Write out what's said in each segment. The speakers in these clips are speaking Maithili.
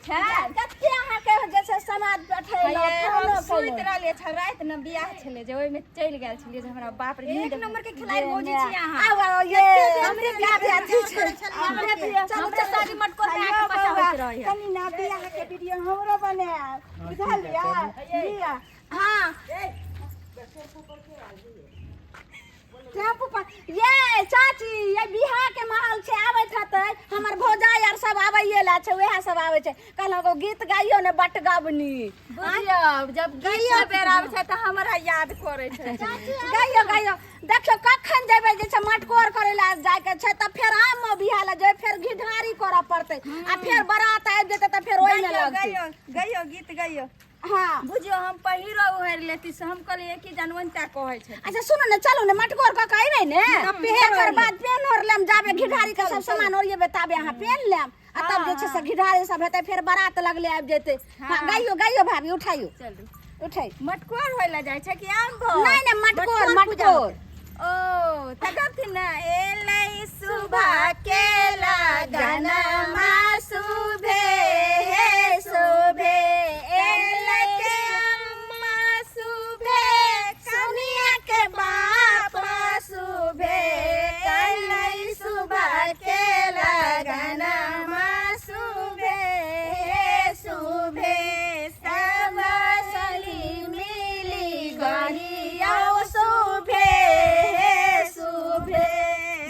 छै। कते अहाँके जे छै समाज पठेलहुँ, हे, हम फोनो सुति केलहुँ। रहलियै छल राति ने, बियाह छलै जे ओहिमे चलि गेल छलियै जे हमरा बाप रे एक नंबर के खिलाड़ी भौजी छी अहाँ। आउ आउ ये हमरे बियाह कते अथी छै। हमरे बियाह, चलू, हमरे चलू। शादी मटकोर में आके हेलो बच्चा बौआ, होइत रहै। कनी ना बियाह के वीडियो हमरो बनायब, बुझलियै? लिअ। हाँ, टेम्पू पर ये चाची, ये बिहार के माहौल छै, आबैत हेतै हमर भौजाइ आर सब आबैये ला छै, वएह सब आबै छै। कहलहुँ एगो गीत गाइयो ने बटगबनी। बुझियौ, जब गीत के बेर आबै छै तऽ हमरा याद करै छै। गाइयो गाइयो। देखियौ कखन जेबै जे छै मटकोर करै लए जाइके छै, तऽ फेर आम मे बियाह लए जेबै, फेर घिढारी करऽ पड़तै आ फेर बारात आबि जेतै तऽ फेर ओहिमे गाइयो लगतै। गाइयो गाइयो, गीत गाइयो। हाँ। बुझियौ, हम पहिरो उहरि लेती से हम कहलियै कि जानवनता कहै छै। अच्छा सुनू ने, चलू ने मटकोर कऽ के अयबै ने, तकर बाद पेन ओढ़ लेम। जाबे घिढारी के सब सामान ओरियेबै ताबे अहाँ पेन लेम आ तब जे छै से घिढारी सब हेतै, फेर बारात लगले आबि जेतै। हाँ, गाइयो गाइयो भाभी, उठाइयो। चलू। उठाइ। मटकोर होय लए जाइ छै कि आम भोज? नहि नहि, मटकोर। पूजा। मटकोर। ओ तऽ गबथिन ने, एलै सुबह के लगनमा सुभे हे शोभे, एलै के अम्मा सुभे, कनिया के बाप सुभे, एलै सुबह के लगनमा सुभे हे शोभे, सब सली मिली गरियौ सुभे हे सुभे,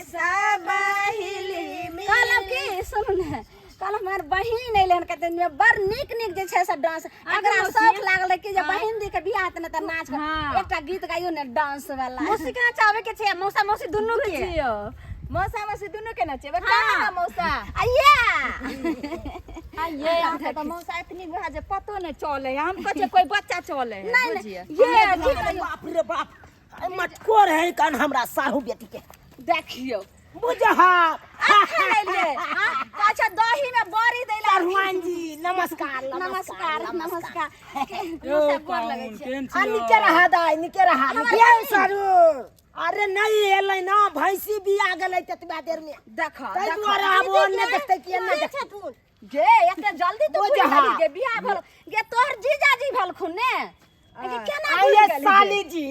सब हिली मिली। कहलहुँ की सुनू ने, कहलहुँ हमर बहिन एलै हन कते दिन, बड़ नीक नीक जे छै से डांस, एकरा शौक लागल कि जे बहिन दी के बियाह हेतै ने तऽ नाच कर। एकटा गीत गाइयो ने डांस वाला। मौसी के नचावे के छै, मौसा मौसी दुनू के। बुझियौ, मौसा मौसी दुनू के नचेबै। कहाँ है मौसा? आइया। आ ये अहाँके तऽ मौसा एतनी भए जे पतो नहि चले है, हम कहै छियै कोई बच्चा चले है। नहीं नहीं। बुझियौ। ये की अरे बाप रे बाप, अरे मटकोर है कान हमरा साहू बेटी के। देखियौ। बुझहा। अखन एलियै। हाँ, अच्छा दही में बड़ी दै ला। सरहुआन जी नमस्कार। नमस्कार नमस्कार। यौ मौसा गोर लगै पाहुन छै। केहन आ छी? निके रहा दाइ, निके रहा। ये सारू, अरे नहीं एलै ना, भैंसी बिया गेलै ततबा देर में। देखो ताहि देखो। दुआरे आब ओ नहि देखतै कि नहि देखतै। गे एते जल्दी तो बुझहा। भूलि गेली गे, बियाह भेल गे, तोहर जीजाजी भेलखुन ने गे, केना भूलि आइए गेली गे? साली जी,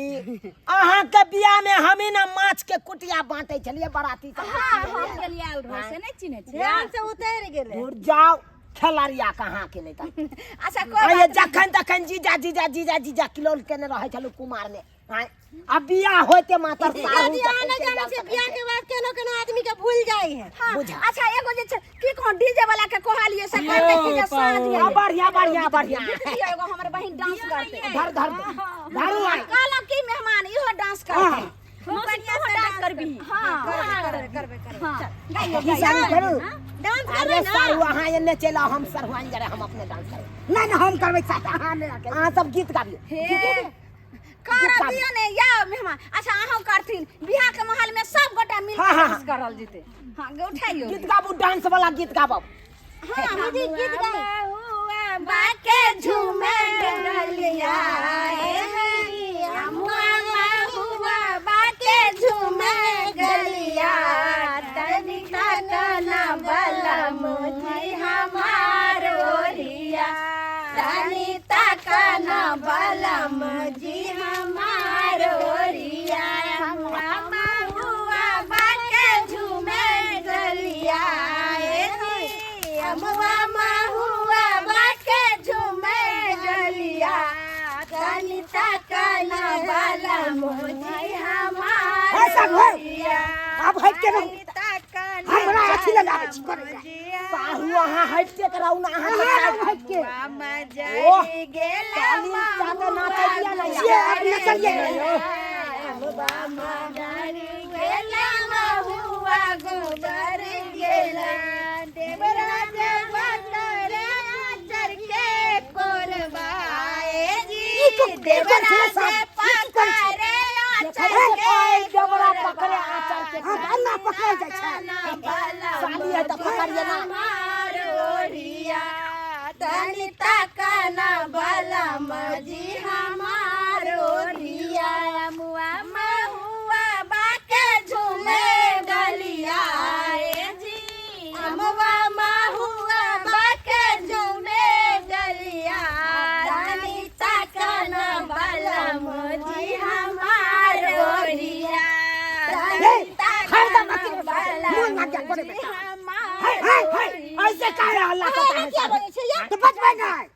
अहाँ के बियाह में हमी ना माछ के कुटिया बांटे छलिए बराती सब। हाँ, हम गेलियै आयल रहै से नहि चिन्है छियै। ध्यान से उतर गेलै। दूर जाओ खेलारिया कहाँ के नहीं तऽ। अच्छा कोई आइए बात नहीं। जखन तखन जीजा जीजा जीजा जीजा किलोल केने रहै छलु कुमार में। आँय, आ बियाह होते मातर साहू जीजाजी अहाँ नहि जानै छियै, बियाह के बाद केनो केनो आदमी के भूल जाइ है। हाँ, बुझा। अच्छा एगो जे छै की कहूँ डीजे वाला के कहलिए से कहते कि जे साँझ आ भेलै। बढ़िया बढ़िया बढ़िया। गीत दियौ एगो, हमर बहिन डांस करते। धर धर धरू आइ। कहलहुँ की मेहमान इहो डांस करते। मौसी तू डांस करबी? हाँ। करबै करबै करबै। हाँ, गाइयो की सारू करू? डांस अरे करबै ना। सारू अहाँ एने चलि आउ, हम सरहुआन जरे हम अपने डांस करबै। नहीं नहीं, हम करबै साथ, अहाँ नहि अकेले। अहाँ सब गीत गाबियौ। हे कर दियो ने या मेहमान। अच्छा अहाँ करथिन, बियाह के माहौल में सब गोटा मिल के हाँ, हाँ, डांस करल जेतै। हाँ गे उठाइयो। गीत गाबू, डांस वाला गीत गाबू। हाँ दीदी गीत गाई। हुआ बाके झूमे डलिया ए हरिया, मुआ हुआ बाके झूमे गलिया, तनी तकना बला मुझी हमार ओरिया, तनी तकना बला मुझी हमार ओरिया, हुआ बाके झूमे गलिया ए हरिया, मुआ हुआ बाके झूमे गलिया, तनी तकना बला मुझी हमार है सब है। ओरिया। आब हटि के रहू, हमरा अथी लगाबै छी करै लए। साहू अहाँ हटिते के रहू ना अहाँ अहाँ रहू हटि के। ओह, साली जाके नाचै दिया ना छियै, आब नचलियै। ई की करै छियै साहब? ई की करै छियै? देखै देवरा पकड़े आँचल के। हाँ, तऽ एना पकड़ल जाइ छै। साली है तऽ पकड़िए ना। तनी तकना बला मजी हमार ओरिया, मुआ महुआ बाके झूमे गलिया ए जी, अमुआ महुआ बाके झूमे करे बेटा हाय हाय हाय ऐसे काहे हल्ला करता है किया बजै छै ये तो बचबै नहीं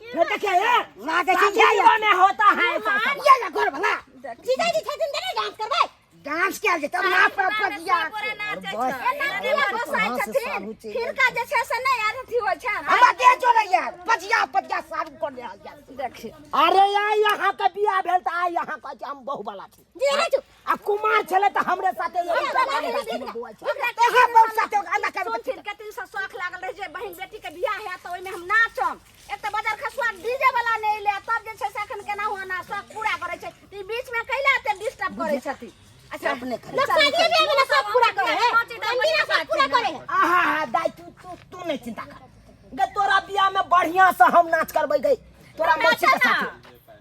फिर देखिए ये लागे छै ये में होता है ऐसा सब। ये ना घर भला जीजा जी छथिन तऽ नहि डांस करबै डांस किया जेतै ना पर पजिया एना किया गोसाइ छथिन हिनका जे छै से नहि अथी होइ छनि हमरा के जोड़े यार पजिया पजिया सारू कर ले यार देखियौ अरे यार यहाँ के बियाह भेल त आइ यहाँ कहै छै हम बहु वाला छी जी नहि छु आ कुमार छलै त हमरे साथे यहाँ बहु साथे अंडा कर सुनथिन कते से शौख लागल रहै जे बहिन बेटी के बियाह हैत तऽ ओहिमे हम नाचम एक तऽ बाजार खसुआ डीजे वाला नहि एलै आ तब जे छै से एखन केना हुआ ना शौख पूरा करै छै ई बीच मे कैला एते डिस्टर्ब करै छथिन अच्छा अपने करे लोग शादी बियाह में ना सब पूरा करे है अंदिना सब पूरा करे है आहा हा दाई तू तू तू नहीं चिंता कर गे तोरा बियाह में बढ़िया से हम नाच करबै गई तोरा मौसी के साथे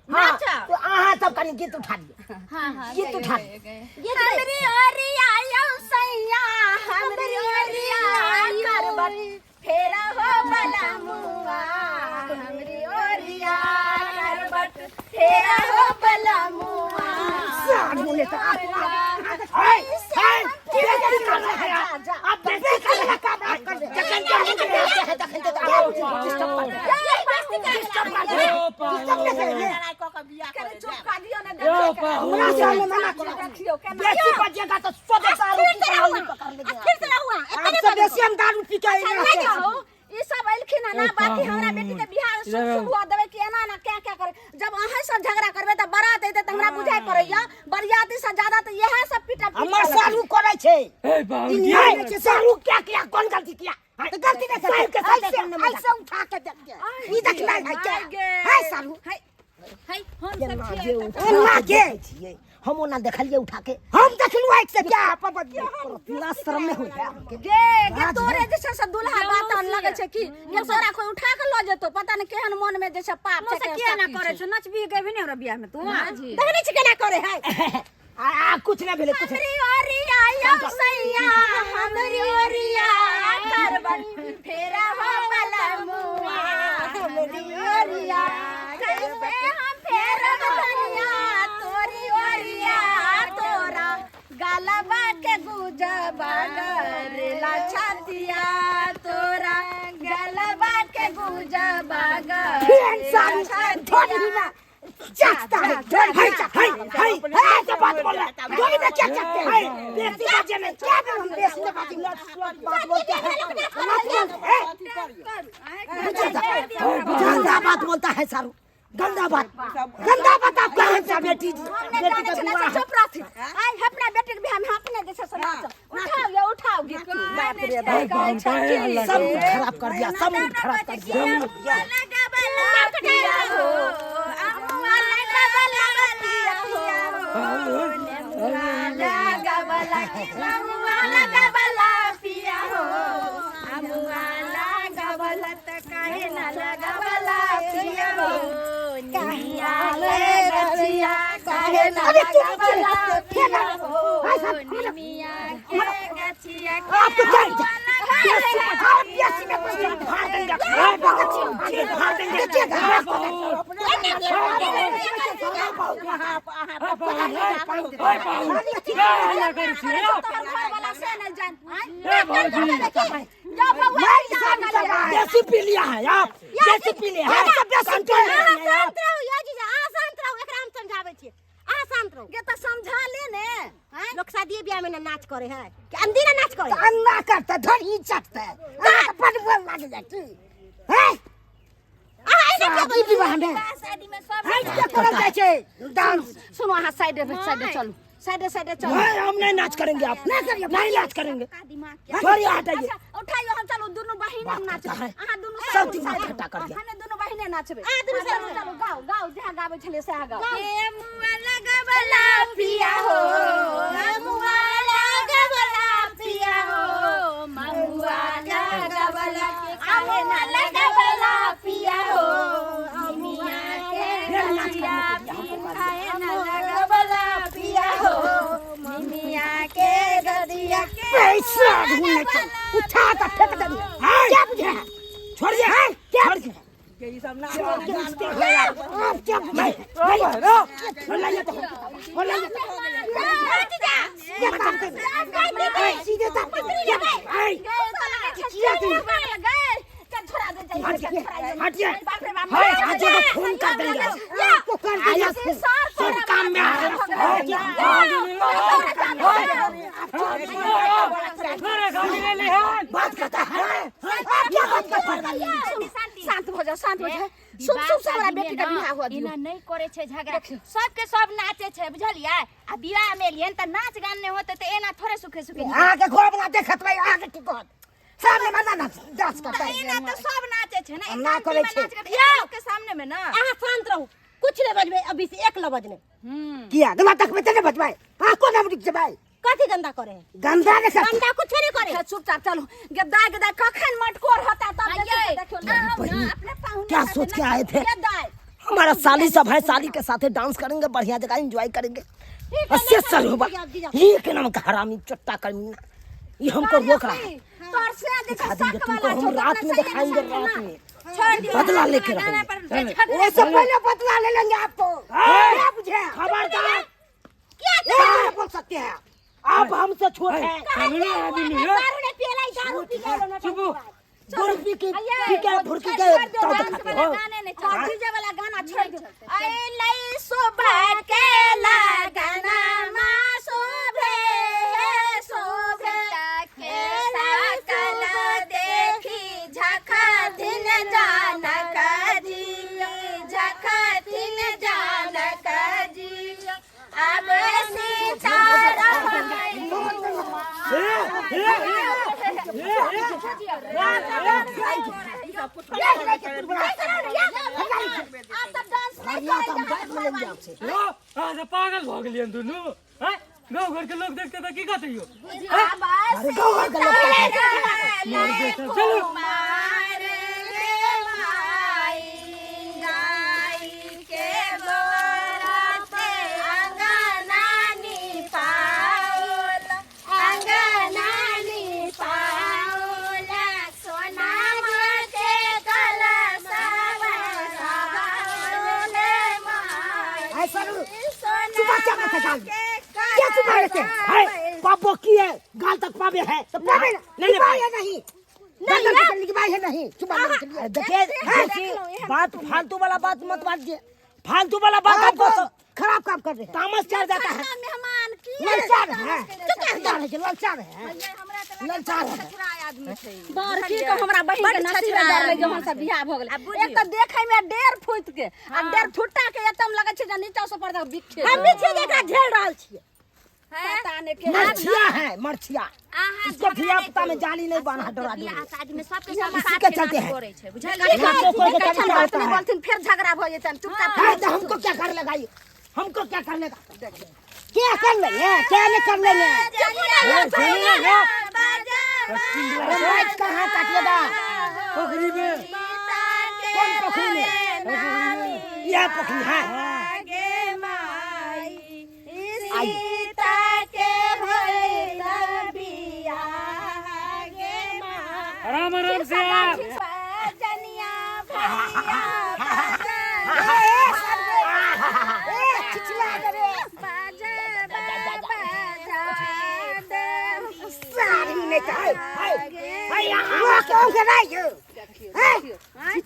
हाँ तो अहाँ सब कनी गीत उठा दियौ हाँ हाँ गीत उठा दियौ हमरी ओरिया यौ सैया हमरी ओरिया करबट फेरा हो बला मुआ हमरी ओरिया करबट फेरा हो बला मुआ साढ़ू ने तो आप हाय हाय बेइज्जती कर रहे हैं आप आप बेइज्जती कर रहे हैं काम आप कर रहे हैं जखन के हम आते हैं तखन तो आप डिस्टर्ब कर रहे हैं डिस्टर्ब कर रहे हैं डिस्टर्ब नहीं करेंगे कनी चुप कर दियौ ने यौ देखियौ पाहुन। हमरा से हमें मना करो देखियौ केना बेसी बजेगा तो सोझे दारू पी के हम पकड़ लेंगे फिर से रहुआ आपसे बेसी हम दारू पी के आएंगे नहि कहू ई सब एलखिन हन ना बाकी हमरा बेटी के बियाह शुभ शुभ हुआ देबै कि एना एना क्या क्या करे जब अहाँ सब झगड़ा करबै तऽ बारात एतै तऽ हमरा बुझाइ पड़ैया बरियाती से ज्यादा तऽ इएह सब पीटा पीट हमर सारू करै छै ए बाबू ई न्याय छै सारू क्या किया कौन गलती किया तो गलती नहीं साहब के ऐसे ऐसे उठा के देख के ई देखना है क्या है सारू है हम सब छियै तऽ ओना के छियै हम ओना देखलियै उठा के हम देखलु आँख से क्या इतना शर्म में हो गया गे गे तोरे जे छै से दुल्हा बातन लगै छै कि गे तोरा कोई उठा के लऽ जेतो पता नहि केहन मन में जे छै पाप छै मौसा किया ना करै छौ नचबी गेबी ने हमरा बियाह में तू देखने छी केना करे है आ आ कुछ नहीं भेलै कुछ हमरी ओरिया यौ सैया हमरी ओरिया करबन फेरा हो बला मुआ हमरी ओरिया कैसे हम फेरब धनिया तोरी ओरिया तोरा गलबा के गुजबा गरेला छतिया तोरा गलबा के गुजबा फिर गरेला सारू थोड़ी छतिया ना चाटता है हाय हाय हाय ऐसे बात बोल रहा है गोली में क्या चाटते हैं बेसी बाजे में क्या हम बेसी बाजे बात बोलते हैं गंदा बात बोलता है सारू गंदा बात गंदा बात आप कहाँ से बेटी हमने बेटी जाने का छलै विवाह से चुप रहथिन आइ अपना बेटी के बियाह में अपने जे छै से नाचब उठाओ ये उठाओ गीत बाप रे बाप बाप काहे हल्ला सब मूड खराब कर दिया सब मूड खराब कर दिया अरे चुप चुप आपको क्या बेसी में भाड़ देंगे भाड़ देंगे हल्ला करै छियै यौ? ए भौजी देसी पी लिया है आप देसी पी लिया है कंट्रोल नहीं है आप शांत रहू यो जीजा अहाँ शांत रहू एकरा हम समझाबै छियै अहाँ शांत रहू गे तऽ समझा ले ने आँय? लोक शादी बियाह में ना नाच करे है कि अंदी ना नाच करे है? अन्ना करते धरी चटते अहाँ के बड बोल लागे जाय की हैं अहाँ एना किया शादी विवाह में शादी में सब हैं के करल जाय छै डांस सुनो अहाँ साइडे साइडे चलू साइडे साइडे चलू नहीं हम नहीं नाच करेंगे आप नहीं करिए नहीं नाच करेंगे दिमाग के थोड़ी हटाइए अच्छा उठाइयो हम चलू दुनू बहिन हम बात करता नाचबै है। अहाँ दुनू सब साइड दिमाग साइड। खट्टा कर दिया। हमे दुनू बहिने नाचबै अहाँ दुनू हाँ, चलू चलू गाओ गाओ जहाँ गाबै छलियै सएह गाओ ए मुआ लगबला पिया हो मुआ लगबला पिया हो ममुआ लगबला काहे ना लगबला पिया हो मिया के गछिया काहे ना लगबला पिया हो मिया के गदिया के पैसा ढूंढने के उठा कर फेंक दे क्या बुझे है छोड़िए है क्या छोड़िए आप क्या बुझे नहीं नहीं नहीं तो नहीं सीधे ताप दे सीधे ताप दे किया तू हटिए आज तो फोन कर देंगे आपको कर देंगे सब काम में आ बात करता है आप क्या बात करता है शांत हो जाओ शांत हो जाओ शुभ शुभ से हमरा बेटी के बियाह हुआ दियो एना नहीं करे छै झगड़ा सबके सब नाचे छै बुझलियै आ बियाह में एलियन त नाच गान नहीं होते त एना थोड़े सुखे सुखे आगे घोड़ा वाला देखत भाई आगे की कहत सामने में ना डांस करता है एना त सब नाचे छै ना ना करे छै। नाच करते लोग के सामने में ना अहाँ शांत रहू कुछ नहीं बजबे अभी से एक लबज नहीं किया गला तक में तेने बजवाए हां को ना रुक जबाए कथी गंदा करे है गंदा ने सब गंदा कुछ नहीं करे अच्छा, चुपचाप चलू गदाय गदाय कखन मटकोर होता तब आइए, देखियो अहाँ ना अपने पाहुने क्या साथे सोच के नाच आए थे गदाय हमारा साली सब है साली के साथ डांस करेंगे बढ़िया जगह एंजॉय करेंगे अस्सी साल हुआ ये के नाम का हरामी चट्टा कमीना ये हमको रोक रहा है तोर से दिखा देखा देंगे शक तुमको वाला हम छौ रात में दिखाएंगे रात में छोड़ दियो बदला लेके गाना रहेंगे। पर वो सब पहले बदला ले लेंगे आपको क्या बुझे खबरदार क्या बोल सकते हैं आप हमसे छोट हैं चलू आदमी है दारू नहीं पियलाई दारू पी गेलो ना चुप बुरकी के पी के भुरकी के ताव दिखाते हो गाने नहीं चलते डीजे वाला गाना छोड़ दियो अइलै शोभा के लगना मा शोभे शोभे के सकल देखी झखथिन जानक जी झखथिन जानक जी अब सीता अहाँ पागल भऽ गेलियन दुनू हैं गाँव घर के लोग देखते तऽ की कहते यौ अरे गाँव घर के लोग मर जेतै चलू कुमार रे माई गाई के गोरते अंगनानी पाउल अंगनानी पाउल सोना के कलशवा सवाल माई ऐसा सोना चुपा क्या मत गाल क्या चुपा रहते हैं पापो की है गाल तक पावे है तो पावे ना नहीं नहीं है नहीं नहीं नहीं भाई है नहीं चुपा देखिए देखिए बात फालतू वाला बात मत बाजिए फालतू वाला बात आपको आपको खराब काम कर रहे हैं तामस चढ़ जाता है मेहमान की ललचार है ललचार है ललचार है ललचार है बड़की के हमरा बहिन के नसीब डर लगे हम सब बियाह भ गेलै एक तऽ देखै में डेढ़ फुट के आ डेढ़ फुटा के एकदम लगै छै जे नीचा से ऊपर तक बिखे हम भी छियै जेकरा झेल रहल छियै पता नहि के मरछिया है मरछिया अहाँ इसको धिया पुता में जाली नहीं बांधा डरा बियाह देंगे शादी में सबके सब इसी साथ के में चलते नाच हैं। करै छै बुझलियै नाचो कोई के एखन तरीका बात होता नहि है बोलथिन फेर झगड़ा भऽ जेतनि चुपचाप है तो हमको क्या कर लगाई हमको क्या कर लेगा क्या कर लेंगे क्या नहीं कर लेंगे अरे माइक कहाँ काटिएगा पोखरी में कौन पोखरी में यह पोखरी है आई आराम आराम से आप सारी ने कहा है है यहाँ क्यों कर रही हो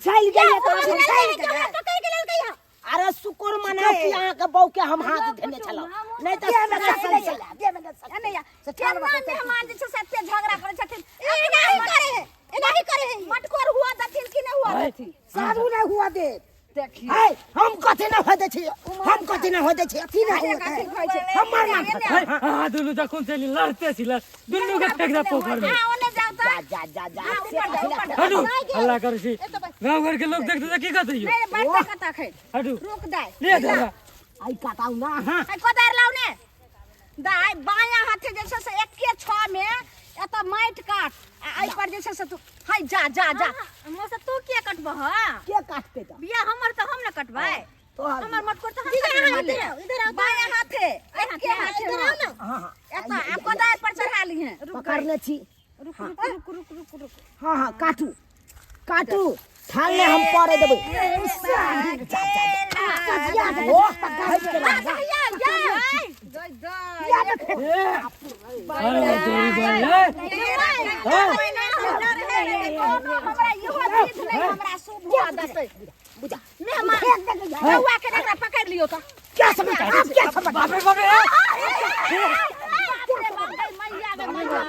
चल गई तो चल गई पकड़ के ललकै हँ अरे शुक्र मनाओ कि अहाँ के बहू के हम हाथ धेने छलहुँ नहीं तो केना मेहमान जे छै से एते झगड़ा करै छथिन एनाही करे है एनाही करे है मटकोर हुआ दथिन कि नहि हुआ दथिन सारू नहीं हुआ दे देखियौ है हम कथी ना हो दे छी हम कथी ना हो दे छी अथी ना हो दे हमर नाम है, अहाँ दुनू जखन से लड़ते छी लड़ दुनू के फेंक दे पोखर में अहाँ ओने जाउ तऽ जा जा जा ऊपर जाउ ऊपर जाउ हटू हल्ला करै छी गाँव घर के लोग देखते तऽ की कहते यौ नहि बाटे कतऽ खै हटू रुक दाइ ले धरा आई काटाउ ना हां आइ कोदारि लाउ ने दाइ बायाँ हाथे जे छै से एके छह में एतऽ माटि काट आ एहि पर जे छै से तू हाय जा जा जा मौसा तू किया कटबह के काटते त बियाह हमर तऽ हम ने कटबै तोहर हमर मटकोर तऽ हम इधर कटबै। इधर आओ इधर आओ बायाँ हाथे एके हाथे इधर आओ ना हां हां एतऽ आ कोदारि पर चढ़ा लिहें पकड़ने छी रुक रुक रुक रुक रुक रुक हां हां काटू काटू थाल में हम पड़े देबै जा जा जा ओ या या अरे तोरी बहन हमरा इहो चीज नहीं हमरा शुभ हुआ देतै बुझा मेहमान बौआ के एकरा पकड़ लियो त क्या समझ आप क्या समझ बाप रे बाप रे बाप रे बाप रे मैया गे मैया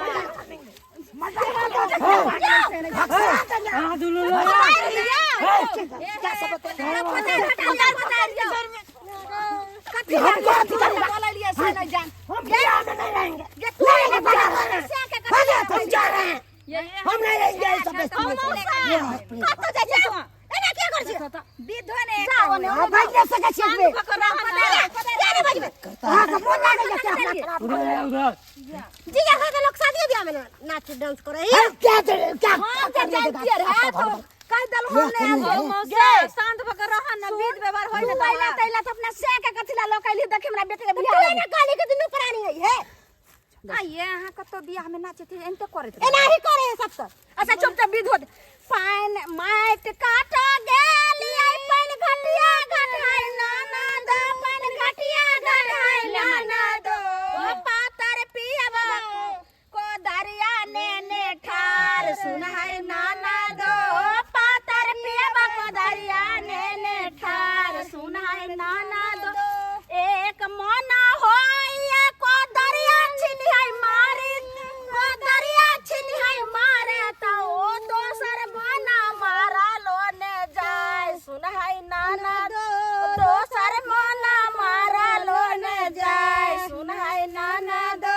हां दुनु क्या समझ कथी बोललियै से नहीं जान हम बिहार में नहीं रहेंगे नहीं रहेंगे हम जा रहे हैं हम नहीं रहेंगे ये सब कतऽ जाइ छी तू एना किया करै छी विधो ने जाओ ने हाँ भाई ले सके छियै एकबेर। किया नहि बजबै हाँ के मोन लागै छै अपना खराब उधर आ, उधर जीजा खा के लोग शादी ब्याह में नाच डांस करे हम क्या क्या हम जे जानतियै रहे तो कहि देलहुँ हम नहि आबो मौसा शांत भऽ के रह न विध व्यवहार होय तू न अइला तैला तऽ अपना से के कथी ला लऽ के अइली देखी हमरा बेटी के तू बियाह एना कहली कि दुनू प्राणी है हे आइए अहाँ कतौ बियाह में नाचैत एनते करैत रहै। एना ही करे है सब सब अच्छा चुपचाप विध होत पानि माटि काट गेलियै पानि घटिया घटाइ नाना दो पानि घटिया घटाइ नाना दो पातर पियबा को दरिया ने ने ठार सुनहै नाना दो पातर पियबा को दरिया ने ने ठार सुनहै नाना दो एक मना होइया को दरिया छिनिहै मारी को दरिया छिनिहै मारे त ओ दोसर मना मारा लो ने जाय सुनहै नाना दो दोसर मना मारा लो ने जाय सुनहै नाना दो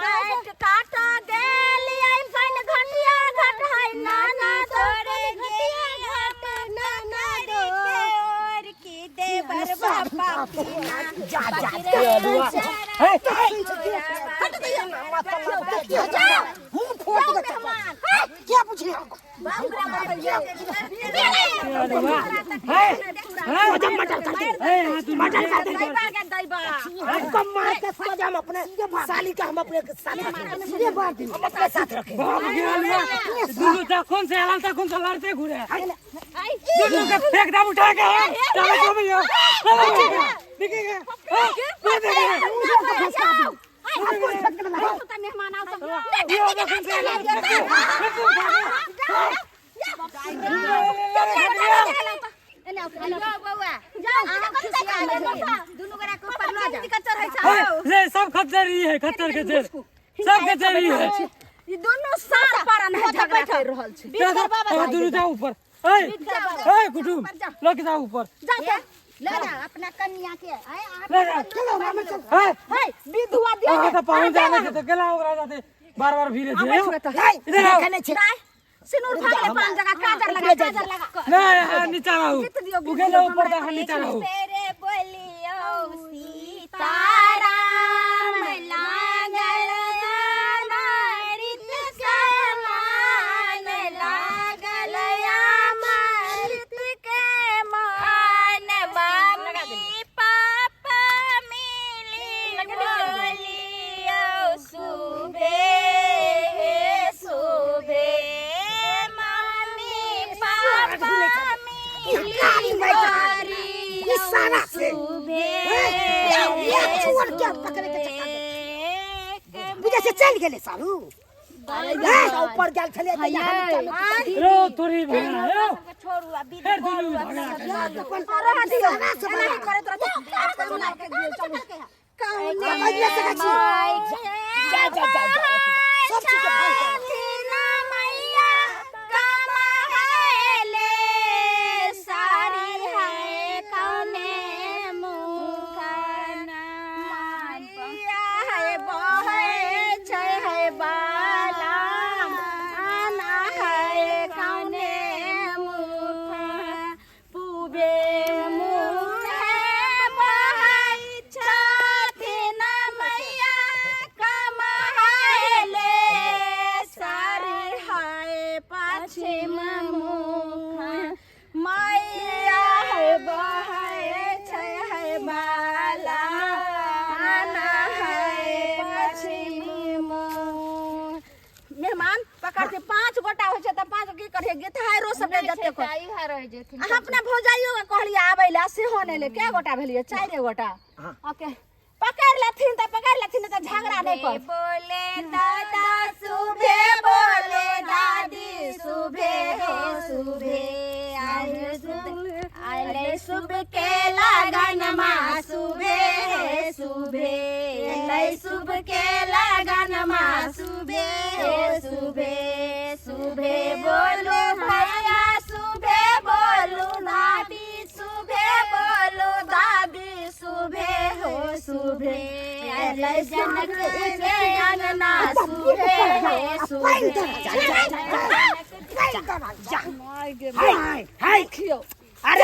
माटि काट गेलियै बन घटिया घटहै नाना तोरे घटिया घट नाना दो और की देवर बापा जा जा हे मुंह फोड़ के क्या पूछ रहे हो हे हे मटर मटर कर दे हे हां दुनु मटर कर दे दैबा गे दैबा हमको मार के सो हम अपने साली का हम अपने साथ रखेंगे हम अपने साथ रखेंगे बाप रे अलुआ दुनु तखन से आलाम तखन से लड़ते घुरे दुनु के फेंक दाम उठा के चलो तो भैया चलो दिखेगा हां देखेगा मेहमान आओ सब ये तखन से आलाम बौआ दुनू गोरा के ऊपर लऽ जाउ ले सब खच्चर ही है खच्चर के जेल सब खच्चर ही है ई दुनू सार परन है झगड़ा कर रहल छै चलो दुनु जाओ ऊपर ए ए कुटुम लग जाओ ऊपर जाओ तो लऽ जाउ अपना कन्या के आय अहाँ ले जा चलो राम चल ए हे विधवा दिया अहाँ तो पहुंच जाने से तो गेला ओकरा जाते बार बार भीड़े थे इधर आओ देखने छे सिनूर भागले पान जगह काजर लगा काजर लगा नहीं हाँ नीचा रहू गीत दियो, गीत उ गेला ऊपर ता नीचा रहू फेरे बोलियौ सीताराम लागल अमृत समान लागल अमृत के मान मम्मी पापा मिली बोलियौ सुभे सुभे मम्मी पापा मिली ये सारा से ये छोड़ के पकड़े के चक्कर में बुझे से चल गेले सारू ऊपर गेल छले त यहाँ चलू रो तोरी भगड़ा रो छोड़ू आ विध फेर दुनू भगड़ा रह दियो एना ही करैत रहत जा जा जा जा सब चीज के भाई मैया कमाले सारी है कौने मुखना मैया है बहै छै है बाला आना है कौने मुख पूबे मुहे बहै छथिन मैया कमाले सारी है पश्चिम मुख मैया है बहै छै है बाला आना है पश्चिम मुख मेहमान पकड़ के पांच गोटा होइ छै तऽ पांच की करिए गीतहारो सब नहि जते कोइ इहा रह जेथिन अहाँ अपना भौजाइयो के कहलियै आबै लए सेहो नहि ले कै गोटा भेलियै चारि गोटा ओके पकड़ पकड़ लेथिन तऽ पकड़ लेथिन, नहि तऽ झगड़ा नहि कर। बोले दादा सुबे, बोले दादी सुबे हो सुबे, आले सुब के लगन मा सुबे हे सुबे, अले सुब के लगन मा सुबे हे सुबे। सुबे बोलो भैया सुबे, बोलो भाभी सुबे, बोलो दादी सुबे हो सुबे, अले जनक के अंगना सुबे हे सुबे। हाय हाय, अरे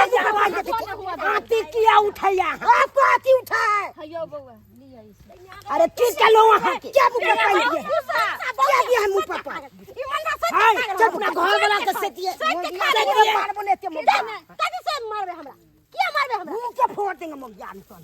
आती किया उठाया? आपको आती उठा है। हयो बउआ, लिया इसे। अरे की चलो वहाँ के क्या मुंह पर पानी दिए? क्या दिया है मुंह पर पानी? हाय, चल अपना घर वाला के से दिए। मारबो ने ते मुंह कथी से मारबे हमरा? किया मारबे हमरा? मुंह के फोड़ देंगे मुंह जान तो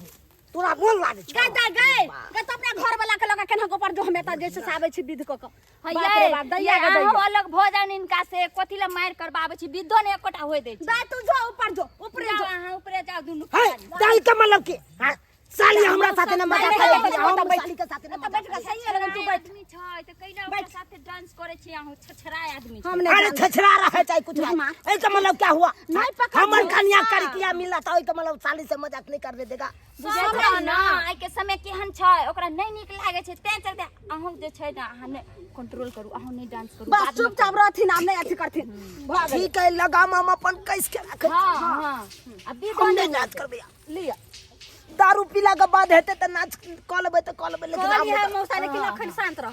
तोरा मोन लागे छौ। गदा गए गए तो अपना घर वाला के लगा केना को पर जो हम एतऽ जे छै से आबै छी विध कऽ कऽ। बाप रे बाप, दैया गे दैया। अहूँ अलग भऽ जाउ ने इनका से, कथी लए मारि करबाबै छी? विधो ने एकोटा होय दै छै। दाइ, तू जो ऊपर, जो ऊपरे जाउ जो। अहाँ ऊपरे जाउ दुनू। हाय, दाई के मतलब के हाँ, साली हमरा साथे न मजाक नहीं, करे, नहीं, हम नहीं, साली के साथे न एतऽ मजाक बैठ कऽ सही लगन, तू बैठ। आदमी छै तऽ कैला ओकरा साथे डांस करै छी अहूँ? छछराय आदमी छै। हम नहीं अरे जानब। छछरा रहा है चाहे कुछ रहा है, का मतलब क्या हुआ? नहीं पकड़ हमर लियो। कन्या करकिया मिला था, ओइ के मतलब साली से मजाक नहीं करने देगा। बुझै छौ ने आइ के समय केहन छै? ओकरा नहि नीक लागै छै, तें चलते अहूँ जे छै ने, अहाँ नहि कंट्रोल करू, अहूँ नहि डांस करू। बस बादमे चुपचाप रहथिन, आब नहि अथी करथिन, भऽ गेलै। ठीक है, लगाम हम अपन कस के रखे। हँ हँ, आ विधो हम नहि नहीं नाच करबे। लिअ। दारू पीला के बाद हेतै तऽ नाच कऽ लेबै तऽ कऽ लेबै, लेकिन आब कहलियै नहि। मौसा, लेकिन अखन शान्त रह।